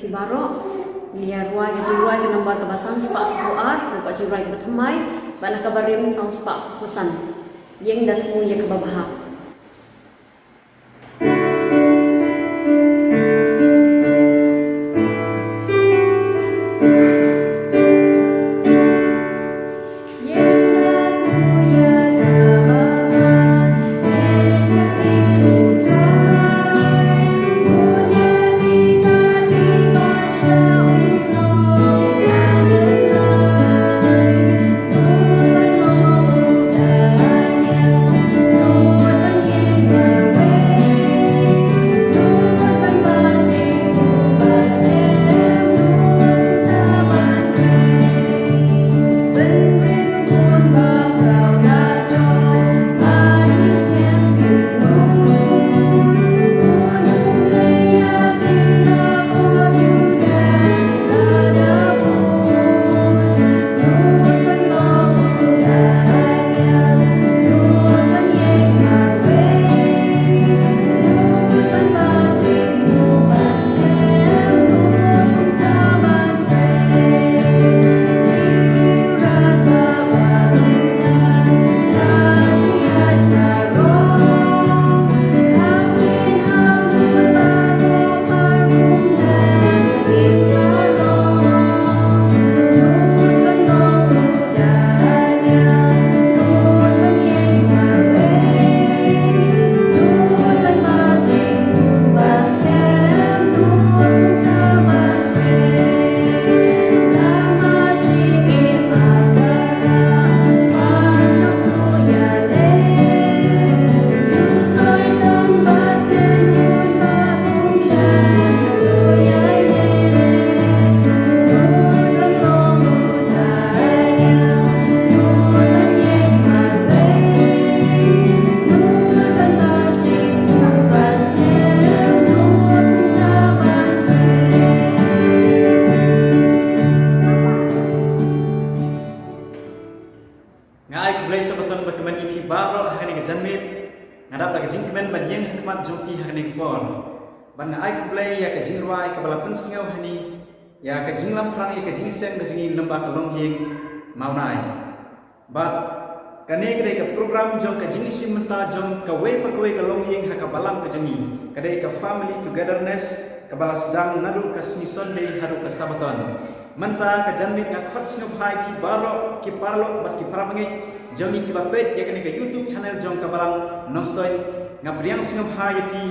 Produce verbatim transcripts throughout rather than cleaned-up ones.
Baroh, ngi ïa rwai ka jingrwai ka nombar kaba san spah saphew ar, ka jingrwai kaba thymmai, bad la kaba rim saw spah phew san. Ïeng da thmu ïa kaba bha. Nga ai khublei Sabbaton bad kmen ïa phi baroh ha kane ka janmiet. Nga dap da ka jingkmen ban ïeng ha khmat jong phi ha kane ka por. Bad nga ai khublei ïa ka jingrwai kaba la pynsngew hangne, ïa ka jinglam phrang ïa ka jingïaseng ka jong ngi lyngba ka longïing Mawnai. Bad kane ka dei ka program jong ka jingïashim bynta jong kawei pa kawei ka longïing ha ka balang ka jong ngi. Ka dei ka family togetherness kaba la sdang naduh ka sngi Sunday haduh ka Sabbaton. Mynta ka janmiet nga khot sngewbha ïa phi baroh ki paralok bad ki parabangeit jong ngi kiba peit ïa kane ka YouTube channel jong ka Balang Nongstoiñ. Nga pdiang sngewbha ïa phi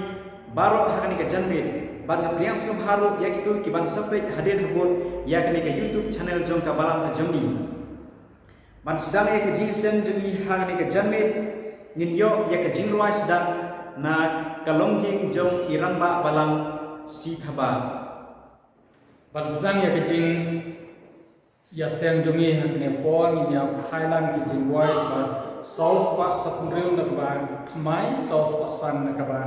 baroh ha kane ka janmiet bad nga pdiang sngewbha ruh ïa kito kiban sa peit hadien habud ïa kane ka YouTube channel jong ka balang ka jong ngi. Ban sdang ïa ka jingïaseng jong ngi ha kane ka janmiet, ngin ïoh ïa ka jingrwai sdang na ka longïing jong i rangbah balang Sithaba. Ban sdang ïa ka jingïaseng jong ngi ha kane por, ngin ïa phai lang ki jingrwai ba saw spah saphew hynriew na kaba thymmai, saw spah san na kaba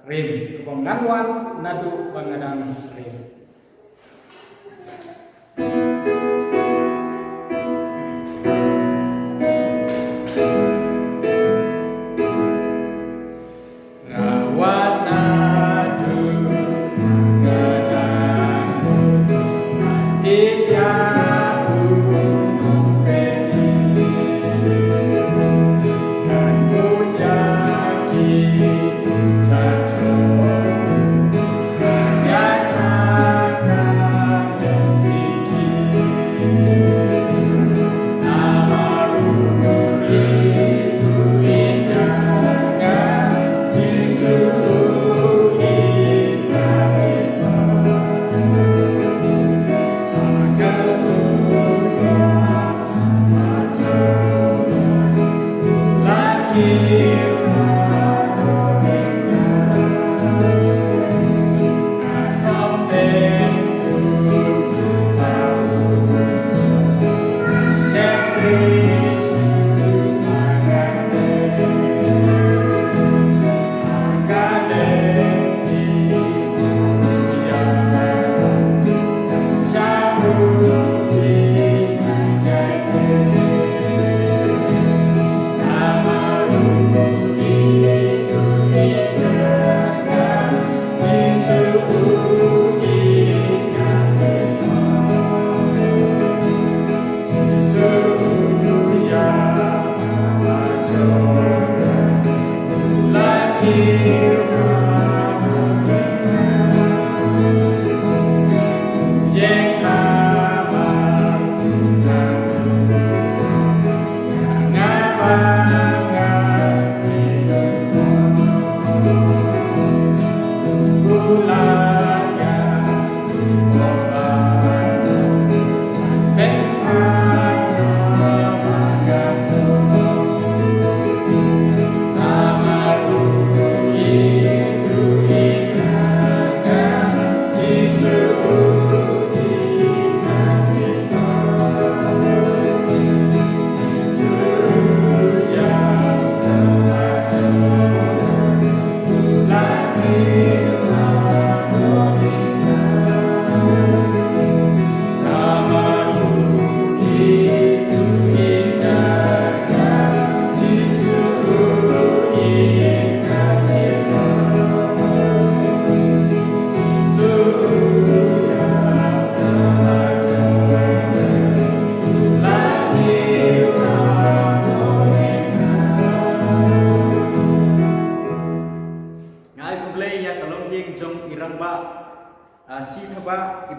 rim. Kaba ngan wan naduh ba nga dang rim.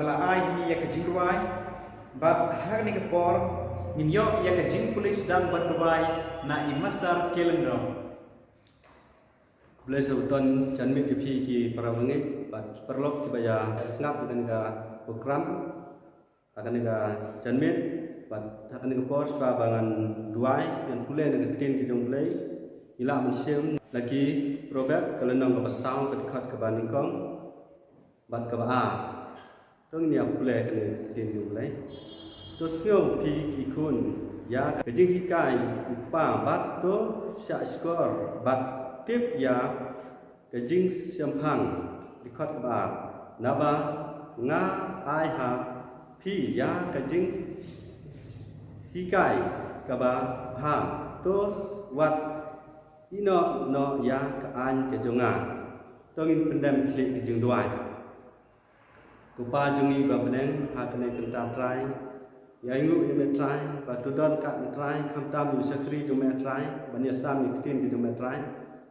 Ba la ai ha ngi ïa ka jingduwai, bad ha kane ka por ngin ïoh ïa ka jingpule sdang bad duwai na i Master K. Lyngdoh. Khublei shibun, janmiet ïa phi ki para bangeit bad ki paralok kiba ïa sngap ïa kane ka program ha kane ka janmiet, bad ha kane ka por shuwa ba ngan duwai, ngan pule na ka ktien ka jong U Blei. Ngi lah ban shim na ki Proverb ka lynnong kaba saw, ka dkhot kaba nyngkong bad kaba ar. To ngin ïa pule kane ka ktien jong U Blei. To sngew phi ki khun ïa ka jinghikai u kpa, bad to shahshkor bad tip ïa ka jingshemphang. Dkhot kaba ar. Naba nga ai ha phi ïa ka jinghikai kaba bha, to wat ïehnoh noh ïa ka aiñ ka jong nga. To ngin pyndem khlieh ka jingduwai. Ko Pa jong ngi ba ha bneng, ha kane ka kynta Trai, ïa ainguh ïa me Trai, ba to don ryngkat me Trai, khamtam ïa u shakri jong me Trai ban ïasam ïa ka ktien ka jong me Trai.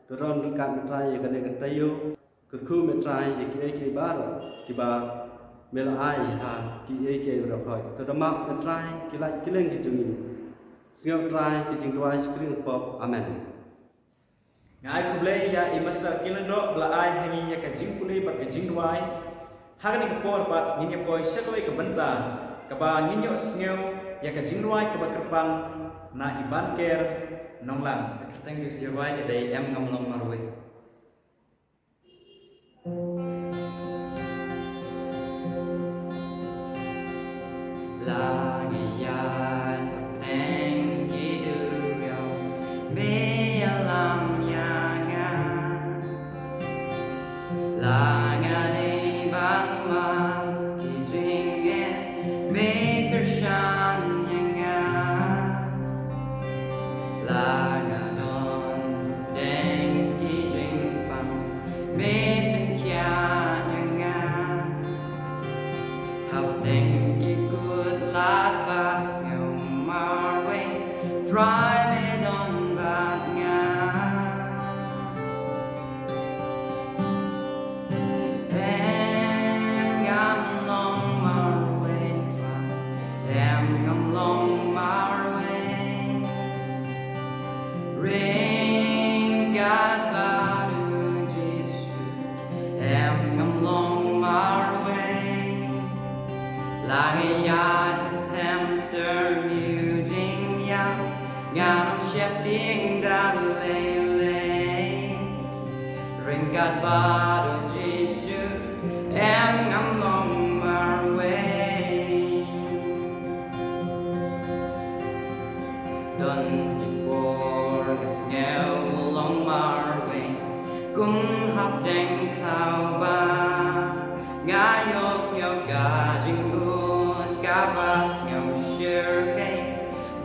To don ryngkat me Trai ïa kane ka taïew. Kyrkhu me Trai ïa kiei kiei baroh kiba me la ai ha kiei kiei baroh. To da map me Trai ki lait ki leng ki jong ngi. Sngew Trai ka jingduwai shakri pop. Amen. Nga ai khublei ïa i Master K. Lyngdoh ba la ai ha ngi ïa ka jingpule bad ka jingduwai. Ha kane ka por pat ngin ïa poi sha kawei ka bynta kaba ngin ïoh sngew ïa ka jingduwai kaba kyrpang na i Banker Nonglang. Ka kyrteng jong ka jingduwai ka dei Em Ngam Long Marwei. La ngi ïa teng ki duriaw, me ïalam ïa nga. La nga dei ban mad ki jingeh, me kyrshan ïa nga. La nga don teng ki jingpang, me pynkhiah ïa nga. Hapdeng ki kut lad bad sngew marwei, Trai me don bad nga. Em ngam long marwei Trai, em ngam long marwei. Ryngkat bad u Jisu, em ngam long marwei. La ngi ïa them syrngiew jingïap, ngam sheptieng da lei lei. Ryngkat bad u Jisu, em ngam long marwei. Don ki por nga sngew long marwei, kum hapdeng khlaw ba nga ïohsngew ka jingud kaba sngewshyrkhei,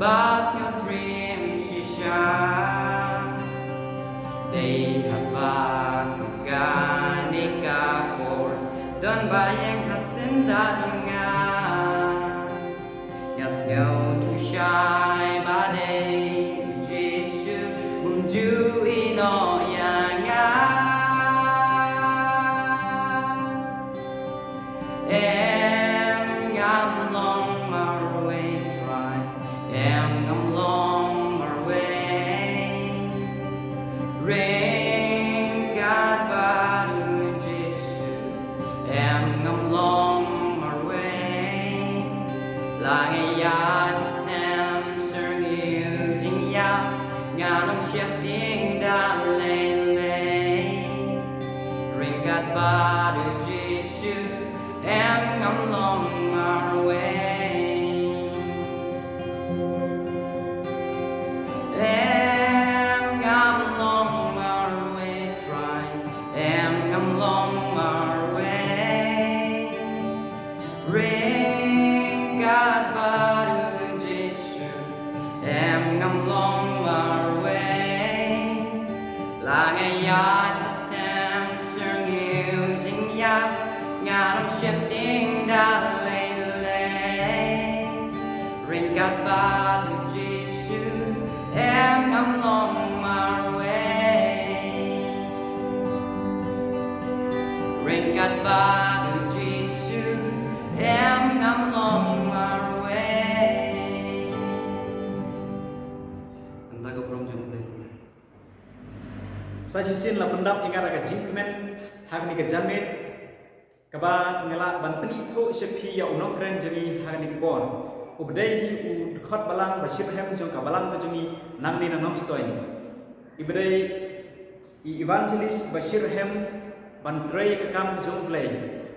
ba sngewtriem shisha. Dei haba kane ka por don ba ïeng ha syndah jong nga. Nga sngew tu shai ba dei u Jisu um ju ïehnoh ïa nga. Em ngam long marwei Trai, em ngam long marwei. Ryngkat bad u Jisu, em ngam long marwei. La ngi ïa them syrngiew jingïap, ngam sheptieng da lei lei. Ryngkat bad u Jisu, em ngam long marwei. Em ngam long marwei Trai, em ngam long marwei. Ryngkat bad u Jisu, em ngam long marwei. La ngi ïa them syrngiew jingïap, ngam sheptieng da lei lei. Ryngkat bad u Jisu, em ngam long marwei. Ryngkat bad u Jisu, Sa shisien la pyndap ïa nga da ka jingkmen ha kane ka janmiet, kaba nga lah ban pynithuh sha phi ïa u nongkren jong ngi ha kane ka por. U ba dei hi u dkhot balang ba shitrhem jong ka balang ka jong ngi nangne na Nongstoiñ. I ba dei i evangelist ba shitrhem ban trei ka kam ka jong U Blei.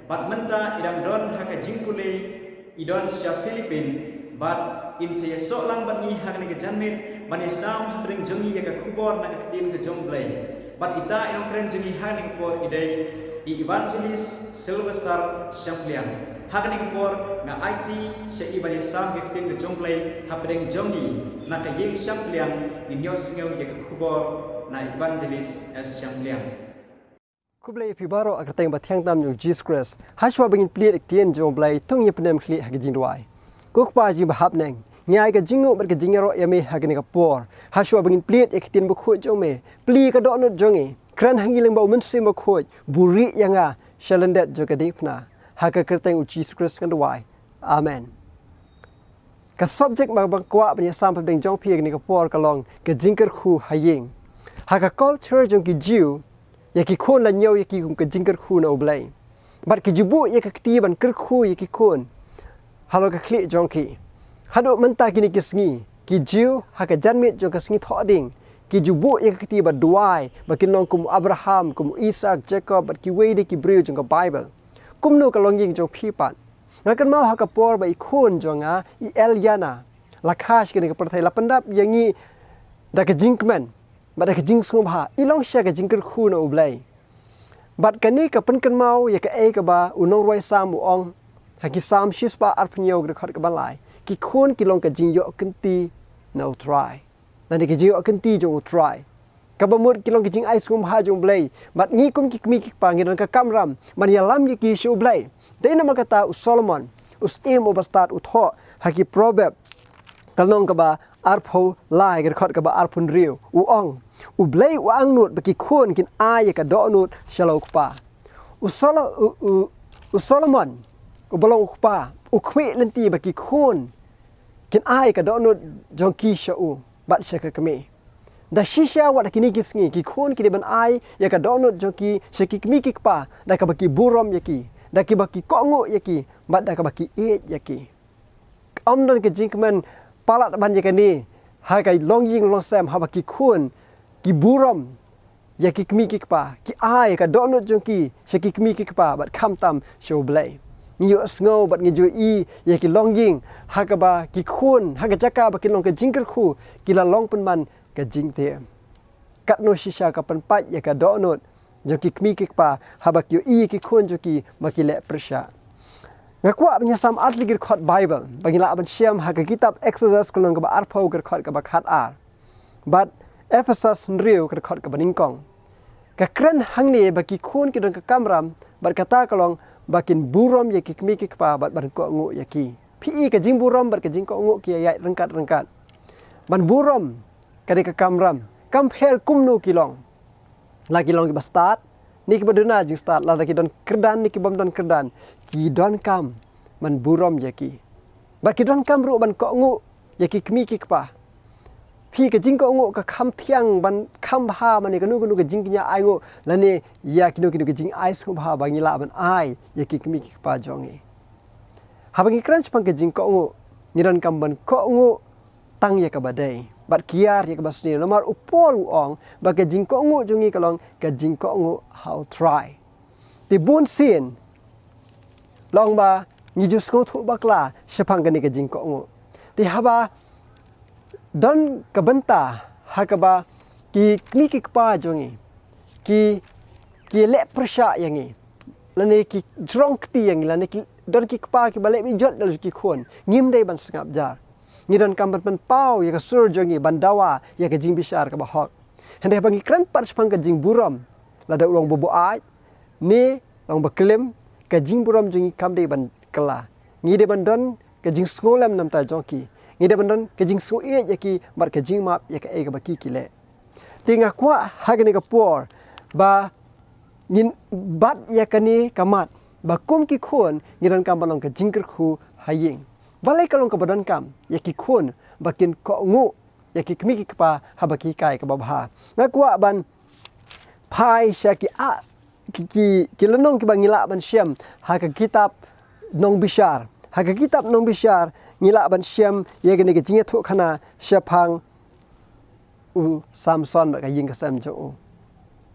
Bad mynta i dang don ha ka jingpule, i don sha Philippine, bad in sa ïasoh lang bad ngi ha kane ka janmiet ban ïasam hapdeng jong ngi ïa ka khubor na ka ktien ka jong U Blei. Bad ita i nongkren jong ngi ha kane ka por i dei i evangelist Sylvester Shangpliang. Ha kane ka por nga aiti sha i ban ïasam ïa ka ktien ka jong U Blei hapdeng jong ngi. Na ka ïing Shangpliang ngin ïohsngew ïa ka khubor na evangelist S Shangpliang. Khublei ïa phi baroh ha ka kyrteng ba thiang tam jong U Jisu Khrist. Hashwa ba ngin plie ïa ka ktien jong U Blei, to ngin ïa pyndem khlieh ha ka jingduwai. Ko Kpa jong ngi ba ha bneng, ngi ai ka jingnguh bad ka jingïaroh ïa me ha kane ka por. Hashwa ba ngin plie ïa ka ktien bakhuid jong me, plie ïa ka dohnud jong ngi. Kren ha ngi lyngba U Mynsiem Bakhuid, buhrieh ïa nga sha lyndet jong ka diengphna. Ha ka kyrteng U Jisu Khrist ngan duwai. Amen. Ka subject ba nga kwah ban ïasam hapdeng jong phi ha kane ka por ka long ka jingkyrkhu ha ïing. Ha ka culture jong ki Jiw, ïa ki khun la ñiew ïa ki kum ka jingkyrkhu na U Blei. Bad ki ju buh ïa ka kti ban kyrkhu ïa ki khun halor ka khlieh jong ki. Haduh mynta kine ki sngi, ki Jiw ha ka janmiet jong ka Sngi Thohdieng, ki ju buh ïa ka kti ba duwai ba kin long kum u Abraham, kum u Isaak, Jakob bad kiwei de ki briew jong ka Baibl. Kumno ka longïing jong phi pat? Nga kynmaw ha ka por ba i khun jong nga, i Eliana, la kha sha kane ka pyrthei, la pyndap ïa ngi da ka jingkmen bad da ka jingsngewbha. I long shisha ka jingkyrkhu na U Blei. Bad kane ka pynkynmaw ïa kaei kaba u nongrwai Salm u ong ha ki Salm shispah arphew hynñiew, ka dkhot kaba lai: Ki khun ki long ka jingïoh kynti na U Trai. Lane ka jingïoh kynti jong U Trai. Kaba mut ki long ka jingai sngewbha jong U Blei. Bad ngi kum ki kmie ki kpa ngi don ka kamram ban ïalam ïa ki sha U Blei. Dei namar kata u Solomon, u syiem u bastad, u thoh ha ki Proverb, ka lynnong kaba arphew lai, ka dkhot kaba arphew hynriew, u ong: U Blei u angnud ba ki khun kin ai ïa ka dohnud sha la u kpa. U Solo-, u, u, u Solomon, uba long u kpa, u khmih lynti ba ki khun kin ai ka dohnud jong ki sha u bad sha ka kmie. Da shisha wat ha kine ki sngi, ki khun ki dei ban ai ïa ka dohnud jong ki sha ki kmie ki kpa, da kaba ki burom ïa ki, da kaba ki kohnguh ïa ki, bad da kaba ki ïeit ïa ki. Ym don ka jingkmen palat ban ïa kane ha ka longïing longsem, haba ki khun ki burom ïa ki kmie ki kpa, ki ai ïa ka dohnud jong ki sha ki kmie ki kpa bad khamtam sha U Blei. Ngi ïohsngew bad ngi ju ïohi ïa ki longïing ha kaba ki khun, ha ka jaka ba kin long ka jingkyrkhu, ki la long pynban ka jingteh. Katno shisha ka pynpait ïa ka dohnud jong ki kmie ki kpa haba ki ïohi ïa ki khun jong ki ba ki leh pyrshah. Nga kwah ban ïasam ar tylli ki dkhot Baibl ba ngi lah ban shem ha ka kitab Exodus, ka lynnong kaba arphew, ka dkhot kaba khatar, bad Ephesos hynriew, ka dkhot kaba nyngkong. Ka kren hangne ba ki khun ki don ka kamram, bad kata ka long ba kin burom ïa ki kmie ki kpa bad ban kohnguh ïa ki. Phi i, ka jingburom bad ka jingkohnguh ki ïaid ryngkat ryngkat. Ban burom ka dei ka kamram, kam pher kumno ki long. La ki long kiba stad ne kiba duna jingstad, lada ki don kyrdan ne ki bym don kyrdan, ki donkam ban burom ïa ki. Bad ki donkam ruh ban kohnguh ïa ki kmie ki kpa. Phi, ka jingkohnguh ka kham thiang ban kham bha mane kano kano ka jingkñia ainguh lane ïa kino kino ka jingai sngewbha ba ngi lah ban ai ïa ki kmie ki kpa jong ngi. Haba ngi kren shaphang ka jingkohnguh, ngi donkam ban kohnguh tang ïa kaba dei bad kiar ïa kaba sniew. Namar u Paul u ong ba ka jingkohnguh jong ngi ka long ka jingkohnguh ha U Trai. Te bun sien long ba ngi ju sngewthuh bakla shaphang kane ka jingkohnguh. Te haba don ka bynta ha kaba ki kmie ki kpa jong ngi ki, ki leh pyrshah ïa ngi, lane ki jrong kti ïa ngi, lane ki don ki kpa kiba leh bejot da la ki khun, ngim dei ban sngap jar. Ngi donkam ban pynpaw ïa ka sur jong ngi ban dawa ïa ka jingbishar kaba hok. Hynrei haba ngi kren pat shaphang ka jingburom, lada u long ba buaid ne long ba klim, ka jingburom jong ngi kam dei ban kylla. Ngi dei ban don ka jingsngewlem na bynta jong ki. Ngi dei ban don ka jingsngewïeit ïa ki bad ka jingmap ïa kaei kaba ki, ki leh. Te nga kwah ha kane ka por ba ngin bat ïa kane ka mat ba kum ki khun ngi donkam ban long ka jingkyrkhu ha ïing. Balei ka long kaba donkam ïa ki khun ba kin kohnguh ïa ki kmie ki kpa haba ki hikai kaba bha? Nga kwah ban Phai sha ki a ki ki, ki lynnong kiba ngi lah ban shem ha ka kitab Nongbishar. Ha ka kitab Nongbishar ngi lah ban shem ïa kane ka jingïathuhkhana shaphang u Samson bad ka ïing ka sem jong u.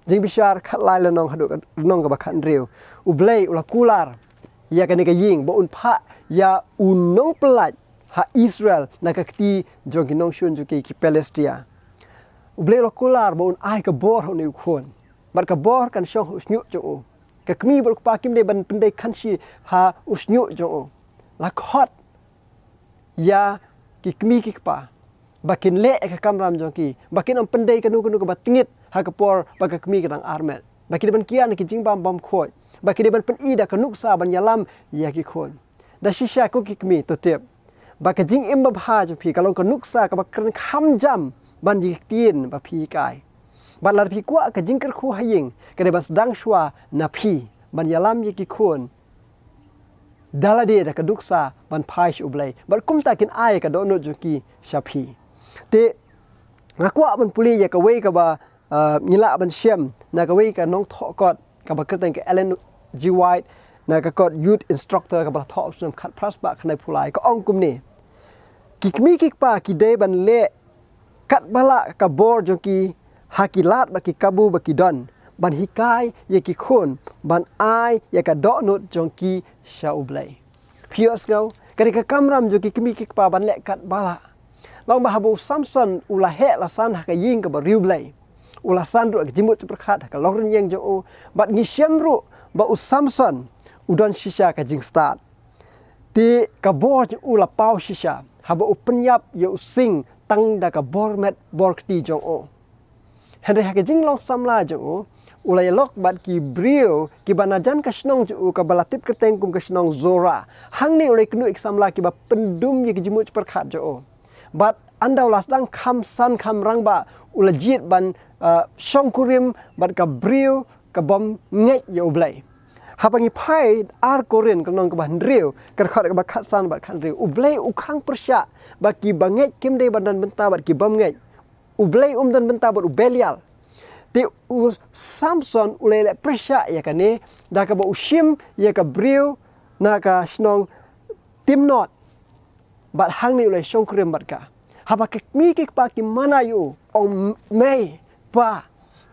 Jingbishar khatlai lynnong haduh ka lynnong kaba khathynriew. U Blei u la kular ïa kane ka ïing ba un phah ïa u nongpyllait ha Israel na ka kti jong ki nongshun jong ki, ki Palestia. U Blei u la kular ba un ai ka bor ha une u khun. Bad ka bor kan shong ha u shñiuh jong u. Ka kmie bad u kpa kim dei ban pyndei khanshi ha u shñiuh jong u. La khot ïa ki kmie ki kpa ba kin leh ïa ka kamram jong ki, ba kin ym pyndei kano kano kaba tyngit ha ka por ba ka kmie ka dang armet, ba ki dei ban kiar na ki jingbam bymkhuid, ba ki dei ban pyni da ka nuksa ban ïalam ïa ki khun. Da shisha ko ki kmie, to tip ba ka jingim babha jong phi ka long ka nuksa kaba kren kham jam ban ïa ki ktien ba phi hikai. Bad lada phi kwah ka jingkyrkhu ha ïing, ka dei ban sdang shuwa na phi ban ïalam ïa ki khun da lade da ka nuksa ban phai sha U Blei, bad kumta kin ai ka dohnud jong ki sha phi. Te nga kwah ban pule ïa kawei kaba, ah, ngi lah ban shem na kawei ka nongthoh kot kaba kyrteng ka Ellen G. White, na ka kot Youth Instructor kaba la thoh ha u snem khatphra spah khyndaiphew lai, ka ong kumne: Ki kmie ki kpa ki dei ban leh katba lah ka bor jong ki ha ki lad bad ki kabu ba ki don, ban hikai ïa ki khun ban ai ïa ka dohnud jong ki sha U Blei. Phi ïohsngew, ka dei ka kamram jong ki kmie ki kpa ban leh katba lah. Long ba haba u Samson u la heh la san ha ka ïing kaba riewblei, u la san ruh ha ka jingmut jingpyrkhat ha ka longrynieng jong u, bad ngi shem ruh ba u Samson u don shisha ka jingstad. Te ka bor jong u la paw shisha haba u pynïap ïa u sing tang da ka bor met bor kti jong u. Hynrei ha ka jinglong samla jong u, u la ïalok bad ki briew kiba na jan ka shnong jong u kaba la tip kyrteng kum ka shnong Zora. Hangne u la ïakynduh ïa ki samla kiba pyndum ïa ki jingmut jingpyrkhat jong u. Bad ynda u la sdang kham san kham rangbah, u la jied ban, ah, shongkurim bad ka briew ka bym ngeit ïa U Blei. Haba ngi phai Ar Korinth ka lynnong kaba hynriew, ka dkhot kaba khatsan bad khathynriew, U Blei u khang pyrshah ba kiba ngeit kim dei ban don bynta bad ki bym ngeit. U Blei um don bynta bad u Belial. Te u Samson u la leh pyrshah ïa kane da kaba u shim ïa ka briew na ka shnong Timnot. Bad hangne u la shongkurim bad ka. Haba ki kmie ki kpa ki mana ïa u, ong: Mei, pa,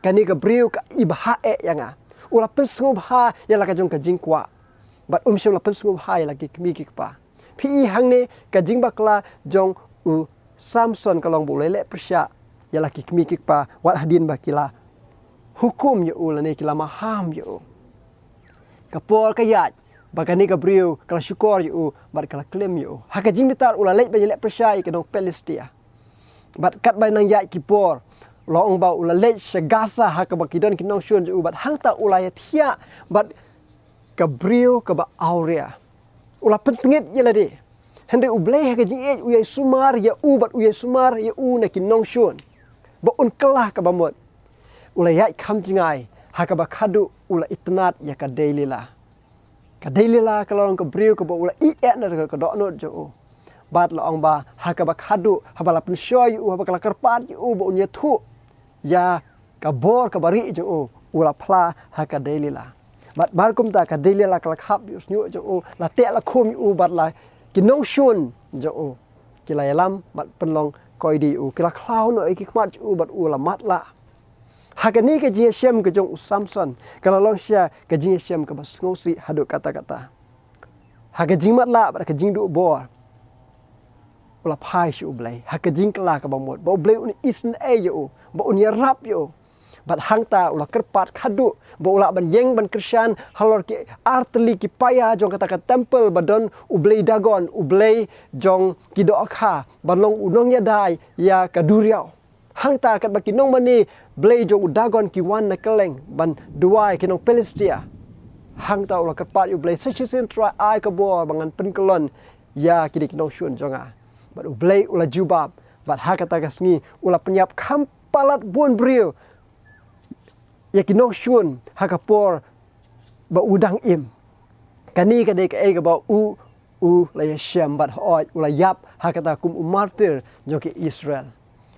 kane ka briew ka ibhah eh ïa nga. U la pynsngewbha ïa la ka jong ka jingkwah. Bad um shym la pynsngewbha ïa la ki kmie ki kpa. Phi i hangne ka jingbakla jong u Samson ka long ba u la leh pyrshah ïa la ki kmie ki kpa wat hadien ba ki la hukum ïa u lane ki la maham ïa u. Ka por ka ïaid ba kane ka briew ka la shukor ïa u bad ka la klim ïa u. Ha ka jingbitar u la leit ban ïaleh pyrshah ïa ki nong Philistia. Bad katba nang ïaid ki por, la ong ba u la leit sha Gaza ha kaba ki don ki nongshun jong u, bad hangta u la ïathiah bad ka briew kaba awria. U la pyntngit ïa lade. Hynrei U Blei ha ka jingïeit u ïai sumar ïa u bad u ïai sumar ïa u na ki nongshun ba un kylla kaba mut. U la ïaid kham jngai ha kaba khadduh u la itynnad ïa ka Delila. Ka Delila ka la long ka briew kaba u la ïeit eh na ka dohnud jong u. Bad la ong ba ha kaba khadduh haba la pynshoi ïa u, haba ka la kyrpad ïa u ba un ïathuh ïa ka bor kaba rieh jong u, u la phla ha ka Delila. Bad mar kumta ka Delila ka la khap ïa u shñiuh jong u, la teh la khum ïa u bad la ki nongshun jong u ki la ïalam bad pynlong koidi ïa u, ki la khlaw noh ïa ki khmat jong u bad u la matlah. Ha kane ka jingïashem ka jong u Samson ka la long shisha ka jingïashem kaba sngewsih haduh katta katta. Ha ka jingmatlah bad ka jingduh bor u la phai sha U Blei ha ka jingkylla kaba mut, ba U Blei un isynei ïa u, ba un ïarap ïa u. Bad hangta u la kyrpad khadduh ba u lah ban ïeng ban kyrshan halor ki artylli ki paia jong kata ka temple ba don u blei Dagon, u blei jong ki dohkha, ban long u nongïada ïa ka duriaw. Hangta katba ki nongmane blei jong u Dagon ki wan na kylleng ban duwai ki nong Philistia, hangta u la kyrpad ïa U Blei: Sa shisien Trai, ai ka bor ba ngan pynkyllon ïa kine ki nongshun jong nga. Bad U Blei u la jubab, bad ha kata ka sngi u la pynïap kham palat bun briew ïa ki nongshun ha ka por ba u dang im. Kane ka dei kaei kaba u, u la ïashem bad hooid u la ïap ha kata kum u martir jong ki Israel.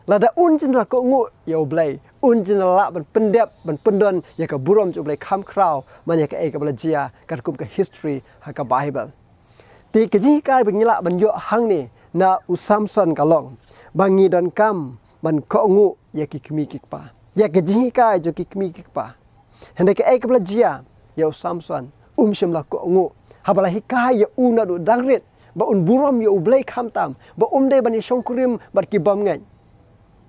Lada un jin la kohnguh ïa U Blei, Un jin lah ban pyndep, ban pyndon ïa ka burom jong U Blei kham khraw man ïa kaei kaba la jia katkum ka history ha ka Bible. Te ka jinghikai ba ngi lah ban ïoh hangne na u Samson ka long ba ngi donkam ban kohnguh ïa ki kmie ki kpa, ïa ka jinghikai jong ki kmie ki kpa. Hynrei kaei kaba la jia ïa u Samson, um shym la kohnguh haba la hikai ïa u naduh dang rit ba un burom ïa U Blei khamtam, ba um dei ban ïashongkurim bad ki bymngeit.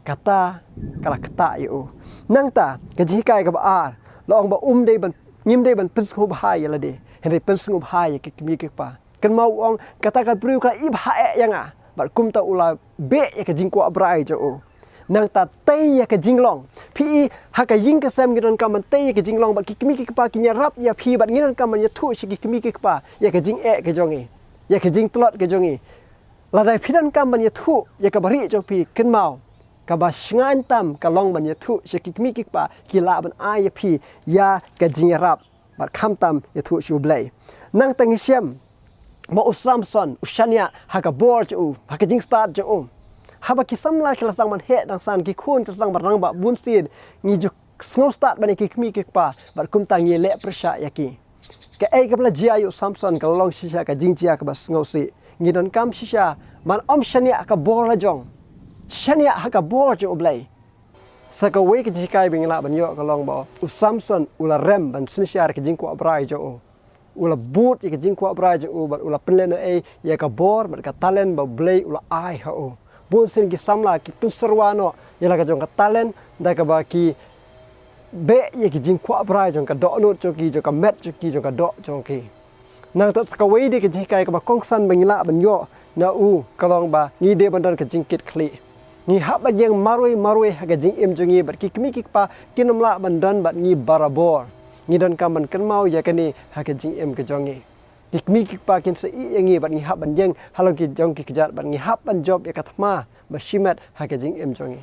Kata ka la ktah ïa u. Nangta ka jinghikai kaba ar la ong ba um dei ban, ngim dei ban pynsngewbha ïa lade, hynrei pynsngewbha ïa ki kmie ki kpa. Kynmaw u ong, kata ka briew ka la ibhah eh ïa nga, bad kumta u la beh ïa ka jingkwah brai jong u. Nangta tei ïa ka jinglong. Phi i, ha ka ïing ka sem ngi donkam ban tei ïa ka jinglong bad ki kmie ki kpa kin ïarap ïa phi bad ngi donkam ban ïathuh sha ki kmie ki kpa ïa ka jingeh ka jong ngi, ïa ka jingtlot ka jong ngi. Lada phi donkam ban ïathuh ïa ka barieh jong phi, kynmaw, kaba shngaiñ tam ka long ban ïathuh sha ki kmie ki kpa, ki lah ban ai ïa phi ïa ka jingïarap bad khamtam ïathuh sha U Blei. Nangta ngi shem ba u Samson u shaniah ha ka bor jong u, ha ka jingstad jong u. Haba ki samla ki la sdang ban heh dang san, ki khun ki la sdang ban rangbah bun sien, ngi ju sngewstad ban ïa ki kmie ki kpa bad kumta ngi leh pyrshah ïa ki. Kaei kaba la jia ïa u Samson ka la long shisha ka jingjia kaba sngewsih. Ngi donkam shisha ban ym shaniah ha ka bor la jong, shaniah ha ka bor jong U Blei. Sa kawei ka jinghikai ba ngi lah ban ïoh ka long ba u Samson u la rem ban synshar ka jingkwah brai jong u. U la bud ïa ka jingkwah brai jong u bad u la pynlehnohei ïa ka bor bad ka talent ba U Blei u la ai ha u. Bun sien ki samla ki pynsyrwa noh ïa la ka jong ka talent da kaba ki beh ïa ki jingkwah brai jong ka dohnud jong ki, jong ka met jong ki, jong ka doh jong ki. Nangta sa kawei de ka jinghikai kaba kongsan ba ngi lah ban ïoh na u ka long ba ngi dei ban don ka jingkitkhlieh. Ngi hap ban ïeng marwei marwei ha ka jingim jong ngi bad ki kmie ki kpa kin ym lah ban don bad ngi barabor. Ngi donkam ban kynmaw ïa kane ha ka jingim ka jong ngi. Ki kmie ki kpa kin sa ïeh ïa ngi bad ngi hap ban ïeng halor ki jong ki kjat bad ngi hap ban jop ïa ka thma ba shimet ha ka jingim jong ngi.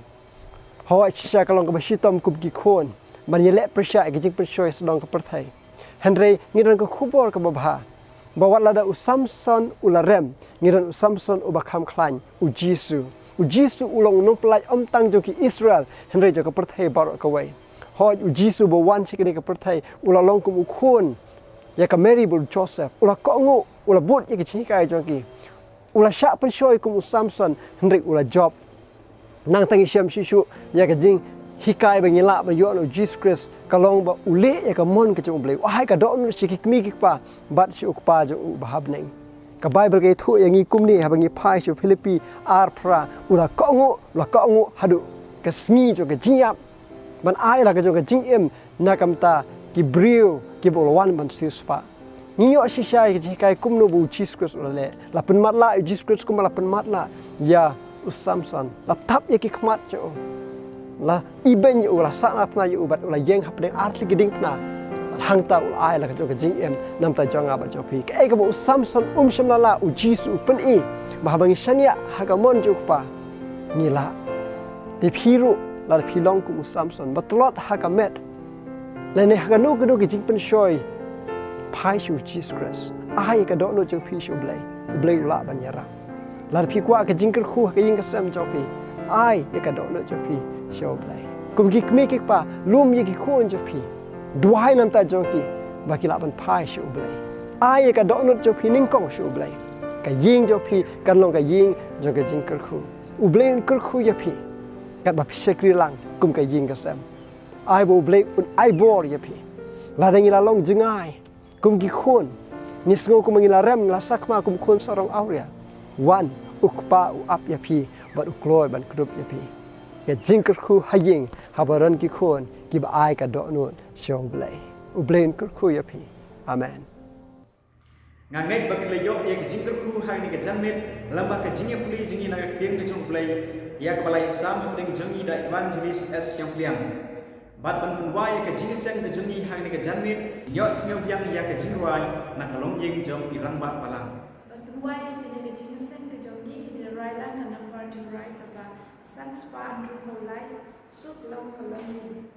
Hooid, shisha ka long kaba shitom kum ki khun ban ïaleh pyrshah ïa ka jingpynshoi sawdong ka pyrthei. Hynrei ngi don ka khubor kaba bha ba wat lada u Samson u la rem, ngi don u Samson uba kham khlaiñ, u Jisu. U Jisu u long u nongpyllait ym tang jong ki Israel hynrei jong ka pyrthei baroh kawei. Hooid, u Jisu ba wan sha kane ka pyrthei u la long kum u khun ïa ka Mary bad u Joseph. U la kohnguh, u la bud ïa ka jinghikai jong ki. U la shah pynshoi kum u Samson hynrei u la jop. Nangta ngi shem shisha ïa ka jinghikai ba ngi lah ban ïoh na u Jisu Khrist ka long ba u leh ïa ka mon ka jong U Blei, u ai ka dohnud sha ki kmie ki kpa bad sha u Kpa jong u ba ha bneng. Ka Baibl ka ïathuh ïa ngi kumne haba ngi phai sha u Philippi ar phra, u la kohnguh, u la kohnguh haduh ka sngi jong ka jingïap ban ai la ka jong ka jingim na ka bynta ki briew kiba u la wan ban siewspah. Ngi ïoh shisha ïa ka jinghikai kumno ba u Jisu Khrist u la leh. La pynmatlah ïa u Jisu Khrist kumba la pynmatlah ïa u Samson. La tap ïa ki khmat jong u, la ibeiñ ïa u, la sahnarphna ïa u bad u la ïeng hapdeng artylli ki diengphna. Bad hangta u la ai la ka jong ka jingim na ka bynta jong nga bad jong phi. Kaei kaba u Samson um shym la lah, u Jisu u pyni ba haba ngi shaniah ha ka mon jong u Kpa, ngi lah. Te phi ruh lada phi long kum u Samson ba tlot ha ka met lane ha kano kano ka jingpynshoi, phai sha u Jisu Khrist. Ai ïa ka dohnud jong phi sha U Blei, U Blei u lah ban ïarap. Lada phi kwah ka jingkyrkhu ha ka ïing ka sem jong phi, ai ïa ka dohnud jong phi sha U Blei. Kum ki kmie ki kpa, lum ïa ki khun jong phi, duwai na ka bynta jong ki ba ki lah ban phai sha U Blei. Ai ïa ka dohnud jong phi nyngkong sha U Blei. Ka ïing jong phi kan long ka ïing jong ka jingkyrkhu. U Blei un kyrkhu ïa phi katba phi shakri lang kum ka ïing ka sem. Ai ba U Blei un ai bor ïa phi. Lada ngi la long jngai kum ki khun, ngi sngew kumba ngi la rem, ngi la sakma kum khun sarong awria, wan, u Kpa u ap ïa phi bad u kloi ban kdup ïa phi. Ka jingkyrkhu ha ïing haba don ki khun kiba ai ka dohnud sha U Blei. U Blei un kyrkhu ïa phi. Amen. Nga ngeit ba phi la ïoh ïa ka jingkyrkhu ha kane ka janmiet lyngba ka jingïapule jong ngi na ka ktien ka jong U Blei, ïa kaba la ïasam hapdeng jong ngi da Evangelist S. Shangpliang. Bad ban pynwai ïa ka jingïaseng ka jong ngi ha kane ka janmiet, ngin ïohsngew biang ïa ka jingrwai na ka longïing jong i Rangbah Balang. Ban pynwai ïa kane ka jingïaseng ka jong ngi, ngin ïa rwai lang ka nambar jingrwai kaba san spah hynriew phew lai, Suk Long Ka Longïing.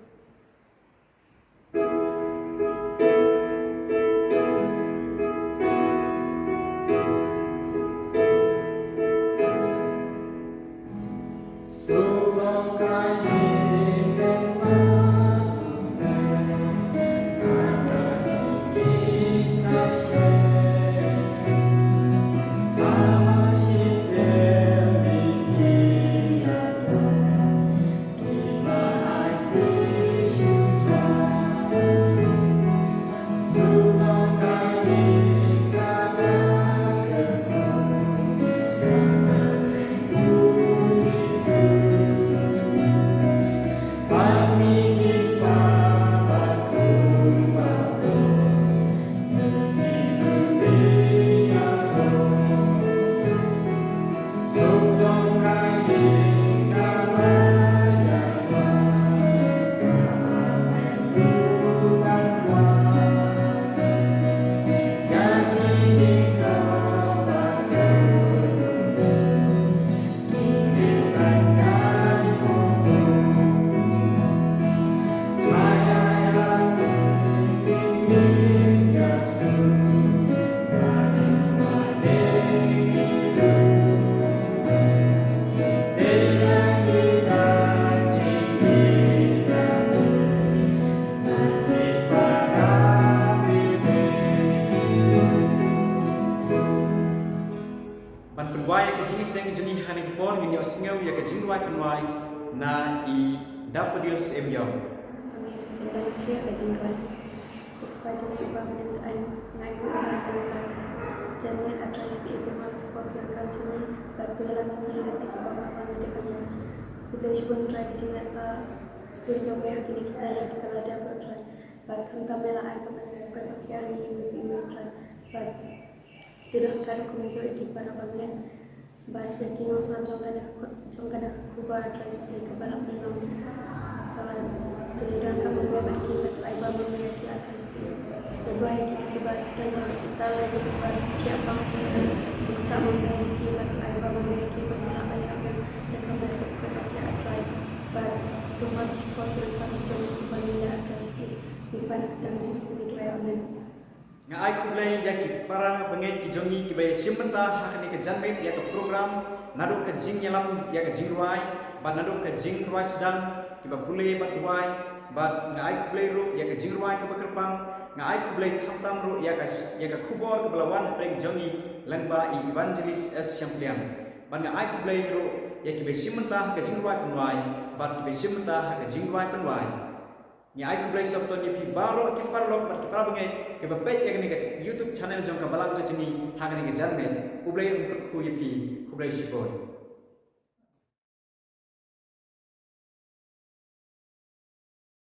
Ba ïa ka jingïaseng jong ngi ha kane ka por ngin ïohsngew ïa ka jingrwai pynwai na i Daffodil Syiem Ïong. Tang ïa ka pyndonkam ka jingrwai. Ko Kpa jong ngi uba ha bneng, to ai, nga ai nguh ïa me ha kane ka janmiet, A Trai Blei, to map ki por ki ryngkat jong ngi bad to ïalam ïa ngi ha ki lynti kiba map ba ngi dei ban ïalam. Khublei shibun Trai ka jingïalam Spirit jong me ha kine kita ïa kiba la dep, A Trai. Bad khamtam me la ai ka met ka pyrkhat ïa ngi, ngi, ngi, Trai. Bad te don ka rukom jong i para bangeit bad ïa ki nongsngap jong kane, jong kane ka khubor, A Trai Blei, kaba la pynlong. Bad te don ka bangeit bad ki, bad ai ba ma me ïa ki, A Trai Blei. Bad ba ïa ki kiba don ha hospital, ïa ki kiba thiah bang, A Trai Blei. Kumta ma me ïa ki, bad ai ba ma me ïa ki, bad la ai ïa ki ïa ka met ka pyrkhat ïa, A Trai. Bad to map ki por ki ryngkat jong ngi ba ngi leh, A Trai Blei. Ngi pan ha ka kyrteng Jisu ngi duwai, amen. Nga ai khublei ïa ki para bangeit ki jong ngi kiba ïashim bynta ha kane ka janmiet ïa ka program, naduh ka jingïalam ïa ka jingrwai bad naduh ka jingrwai sdang, kiba pule bad duwai. Bad nga ai khublei ruh ïa ka jingrwai kaba kyrpang. Nga ai khublei khamtam ruh ïa ka, ïa ka khubor kaba la wan hapdeng jong ngi lyngba i Evangelist S Shangpliang. Bad nga ai khublei ruh ïa kiba ïashim bynta ha ka jingrwai pynwai bad kiba ïashim bynta ha ka jingrwai pynwai. Ngi ai khublei sngewbha ïa phi baroh ki paralok bad ki para bangeit kiba peit ïa kane ka YouTube channel jong ka Balang ka jong ngi ha kane ka janmiet. U Blei un kyrkhu ïa phi. Khublei shibun.